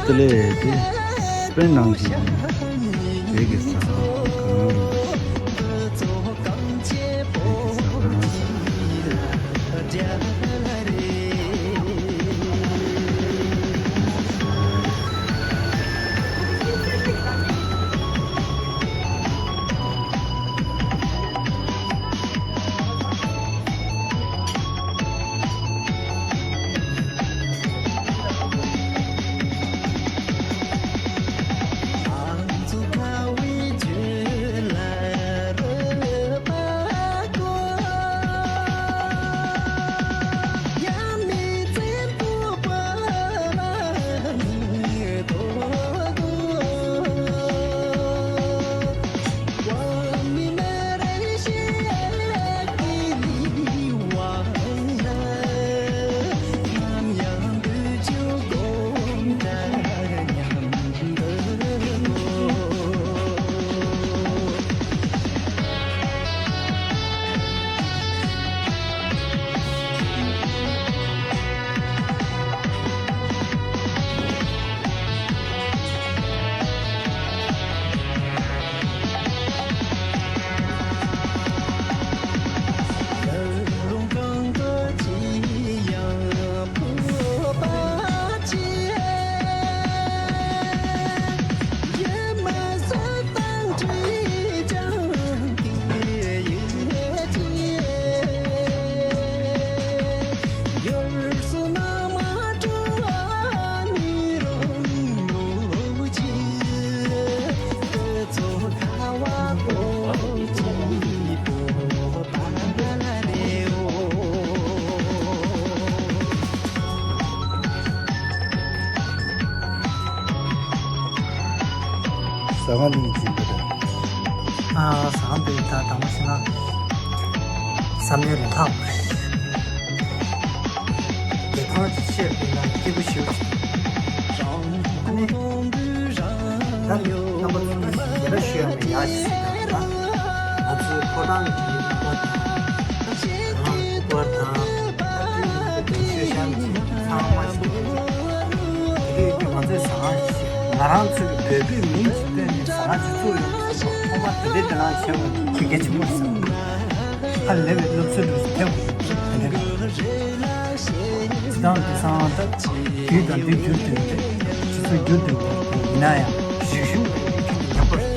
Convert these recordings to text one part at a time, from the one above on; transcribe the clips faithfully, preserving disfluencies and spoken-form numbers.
དེ་ལས་དེ་སྤེན་ནང་གི་དེ་གི་ས་གང་རུ་དེ་གི་ས་གང་ས། ཟ་ཁང་འདི་ཡིན་གཅིག་པ་དང་། ཨ། ཟ་ཁང་འདི་ད་དང་པོ་ཞུ་ན་བསམ་ཡུལ་ལས་ལྷག་པ་རེད། བདེ་ཐང་ཅིག་བཤད་པ་ཡིན་ན་སྐྱིད་པོ་ཞེ་པོ་ཅིག་ཨ་ནི། ད་རྣམ་པ་ཚོ་ལ་ཞལ་ལག་ཞུ་ཡ་མེད་ཡག་ཅིག་ཟེར་ན། ང་ཚོའི་ཕོ་བྲང་གི་ནང་པ་དང་། ང་རང་ལུག་པ་དང་། ད་དེ་ནི་ཤོད་བཞག་ཅིག་ཚང་མ་ཞིག་རེད། དེ་དུས་ཀྱི་ང་ཚོའི་ཟ་ཁང་ཞིག་ང་རང་ཚོའི་བོད་པའི་མིང་ཞིག་བཏོན་ནས་ཟ་ཁང་ཞིག་བཙུགས་ཡོང་དུས་ཚོད་ཁོ་མ་དེ་འདྲའི་དེ་ནང་བྱེད་དགོས་ཀྱི་གལ་ཆེན་པོ་རེད་བསམ། ཧ་ལས་པའི་སློབ་གསོ་འདྲ་ཞིག་ཐེབས་དགོས་ཀྱི་དེ་འདྲ་རེད། སྤྱི་བཏང་དེང་སང་ད་དུས་དང་དུས་འགྱུར་དུས་རེད། སྤྱི་ཚོགས་འགྱུར་དུས་ཡིན་ན་ཡང་རིག་གཞུང་ཡག་པོ་རེད།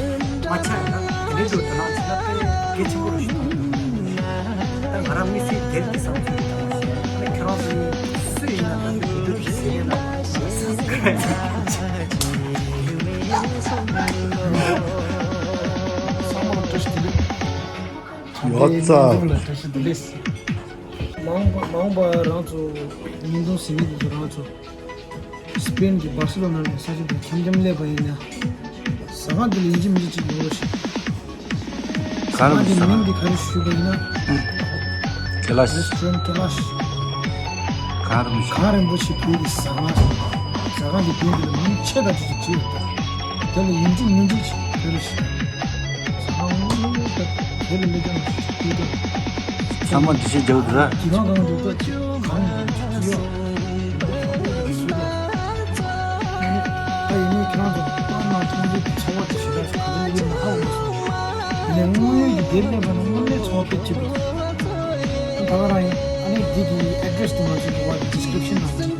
མ་ཆགས་ན་དེ་འདྲའི་འདུག་དེ་ནང་བྱེད་ན་དཔེ་གལ་ཆེན་པོ་རེད་ཤག་ད་ང་རང་དམིགས་བསལ་དེབ་ཀྱི་བསམ་ཚུལ་དང་། ཁྱེད་རང་ཚོ་ནི་སུ་ཡིན་ན་ད་དེ་འདྲ་ཞིག་ཟེར་ཡས་ན་སབ་སི་ཀ་རབ་བྱེད། ཚང་མ་ལ་བཀྲ་ཤིས་བདེ་ལེགས། ཡོད་ཚ། ཚང་མ་ལ་བཀྲ་ཤིས་བདེ་ལེགས། མ་འོངས་པ་མ་འོངས་པ་རང་ཚོ་བརྙན་ཐུང་གཟིགས་མཁན་དེ་ཚོ་རང་ཚོ་སི་པེན་གྱི་བར་སེ་ལོ་ན་ནས་ས་ཆ་དེར་འཁྱམ་འཁྱམ་སླེབས་པ་ཡིན་ན། ཟ་ཁང་དེ་ལ་ཡིན་གཅིག་མིན་གཅིག་ཡོང་རོགས་བྱེད། གང་རུ་ཟ་ཁང་དེ་མིང་དེ་ག་རེ་ཞུས་པ་ཡིན་ན། ཀེ་ལ་ཤི། རེ་སི་ཊོ་རན་ཊི་ཀེ་ལ་ཤི། གངས་རིན་པོ་ཆེ། གངས་རིན་པོ་ཆེ་བོད་ཀྱི་ཟ་ཁང་རེད། ཟ་ཁང་དེ་བོད་ཀྱི་ལ་མིང་ཆེ་ད་ཅིག་ཅིག་བྲིས་ཡོད་ད། དེ་ལ་ཡིན་གཅིག་མིན་གཅིག་ཅིག་ཡོང་རོགས་བྱེད། ཟ་ཁང་དངོས་གནས་ད་དེ་ལ་སླེབས་ཀྱང་ཅིག་བལྟས་ད། ཚང་མ་འདི་བྱེད་རྒྱག་འདུག་ར། གྱི་གང་གང་འདུག་ད་ཅིག་གང་ཡིན་ཅིག་ཅིག་ཡོད། ད་ཡིན་ནའི་ཁྱེད་རང་ཚོ་པར་ནང་མཐོང་རྒྱུ་གི་ཚོར་བ་ཅིག་ཞེ་དྲག་ཅིག་ག་རེ་སླེབས་ཀྱི་ཡོད་ན་ཧ་གོ་མ་སོང་། ཡིན་ནའི་དངོས་ཡོད་ཀྱི་དེབ་ལེན་པ་ནི་དངོས་གནས་ཚོར་བ་དཔེ་སྐྱིད་པོ་འདུག་ད་ག་རང་ཡིན། ཨ་ནི་འདི་གི་ཨེ་ཌི་རེ་སི་དེ་ང་ཚོ་འགྲོ་བ་གི་ཌི་སི་ཀི་རིབ་ཤན་ནང་ལ་